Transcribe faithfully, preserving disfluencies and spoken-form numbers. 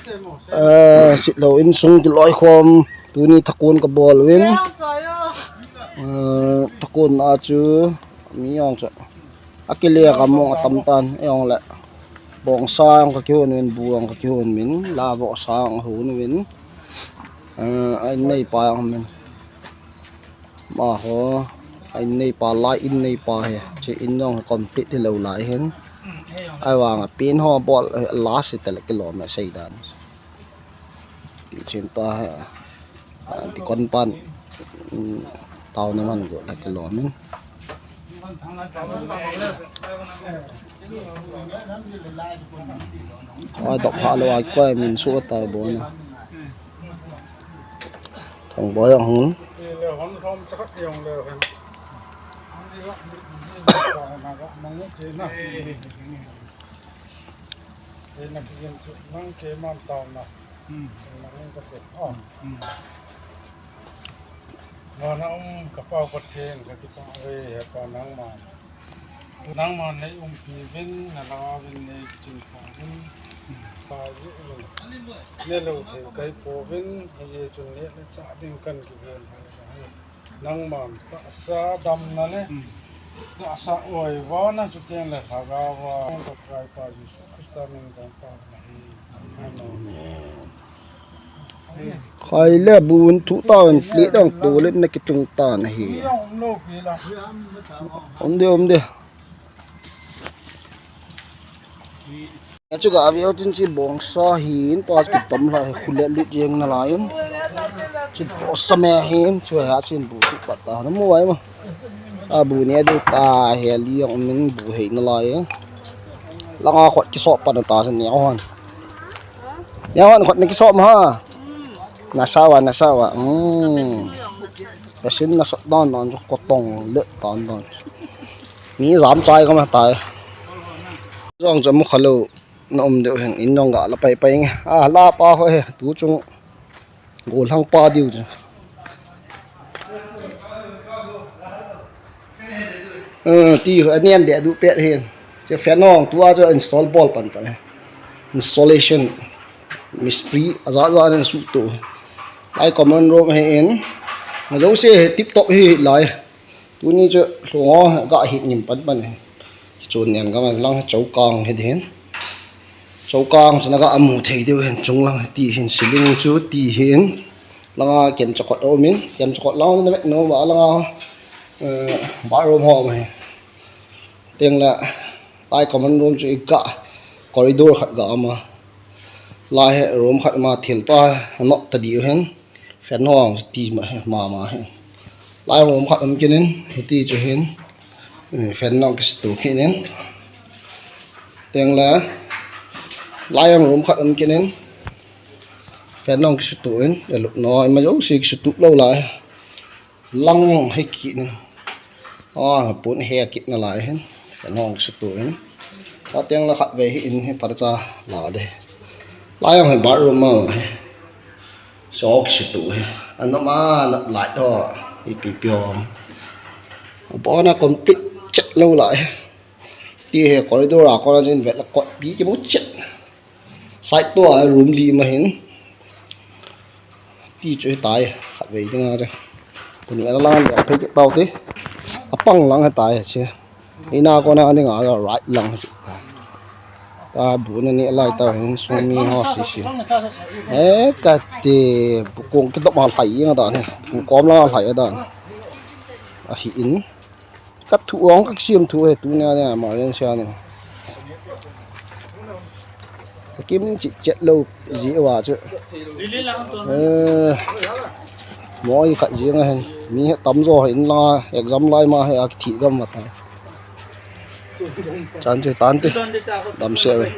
Eh, Sitlhou insung kiloikhom, tuni thakon kabol uvin. Eh, thakon a chu mi jong chu akile ka mong atam tan, eijong le. Bongsa jong kakihon uvin, bu jong kakihon uvin, la vohsa jong ahon uvin. Eh, a inneipa jong umin. Amaho, a inneipa, lai inneipa hi, chu in jong complete hilou lai hin. Ahivang a paint ho bol, eh, last hi tale kilom e seidan. Ti chen ta hi, ah, ti kon pan, um, taona man go ta kilom in. Oi, dok pha lou a koi min su tai bo na. Thang bo jong hun. Vana um ka Pa Pathen, kakipah uve, Hepa nangman. Nangman nei umpi uvin, nalanga uvin nei chingpa uvin, pa jeh uvin. Nelou thei kahi pouvin, hijeh chun neh le chah ding kahin kiven ahi. Nangman tahsa damna le tahsa oiva na chuteng le lhagao va, Pakai Pa Jesu Christa min kahin tao ahi. Amen. Khai le bu thu ta un plate dang tu le na kitung ta na hi. Um de, um de. Achu ga avi o tin chi bongsa hin pa kitom la khu le lut jeng na lai in. Chi bongsa me hin chu ha chin bu tu pat ta na mu ai ma. A bu ne du ta he li jong min bu hei na lai. Langa khot kisop pan ta sa ne hon. Ne hon khot ne kisop ma ha. Na sawa, na sawa. Hmm. Ka sin na sot don don chu kotong le ton don. Mi jam chai ka ma tai. Jong chu mu kha lou. Na um deu hen in jong ga la pai pai nge. A la pa ho he tu chung. Gollhang pa diu chu. Eh, ti ho anian de du pet hen. Che fan hong tua chu install bol pan pan he. Installation mistri aja ja nen su tu. Lai common room he in. Ma jo se he tip top hi lai. Tuni chu lhung ho ga hi ngim pan pan he. Chun nian ga ma lang he chokang he din. Chokang chu na ga amu thei deu hen chung lang he ti hin ceiling chu ti hin. Langa kem chakot a um in, kem chakot lang na vek no ba langa, eh, bathroom ho ma he. Teng la, lai common room chu i ga corridor khat ga ama. Lai he room khat ma thil to he, nok ta diu hen. Fan hong ti ma he, ma ma he. Lai room khat um kinin, hiti chu hin. Eh, fan nong kisutu kinin. Teng la, lai room khat um kinin. Fan nong kisutu in, e lup no, ima jo si kisutu lou lai. Lang he kit ni. A, pun he kit na lai hin. Fan hong kisutu in. Pateng la khat ve hi in hi parcha la de. Lai ang he bathroom ma he. So kisutu he. Ano ma na lai to. Ipi piom. Bona complete chet lou lai. Ti he corridor a kona jin vet la kot pi kimu chet. Side to a room li ma hin. Ti chu hi tai, khat vei ding a chu. Kuni a lang le phei tau ti. A pang lang hi tai chi. Ina kona ding a right lang. Ta bu na ni lai ta hin sung mi ho si si. E ka ti bu kong ki dok ma lai ing a dan he. Bu kom lang lai a dan. A hi in. Ka thu ong ka siam thu he tu nia nia ma len sia ni. Ka kim chi chet lou ji wa chu. Eh, mo i kha ji nga hen. Mi he tam jo he in la exam lai ma he a ki thi gam ma ta. Chan che tan te. Dam se re.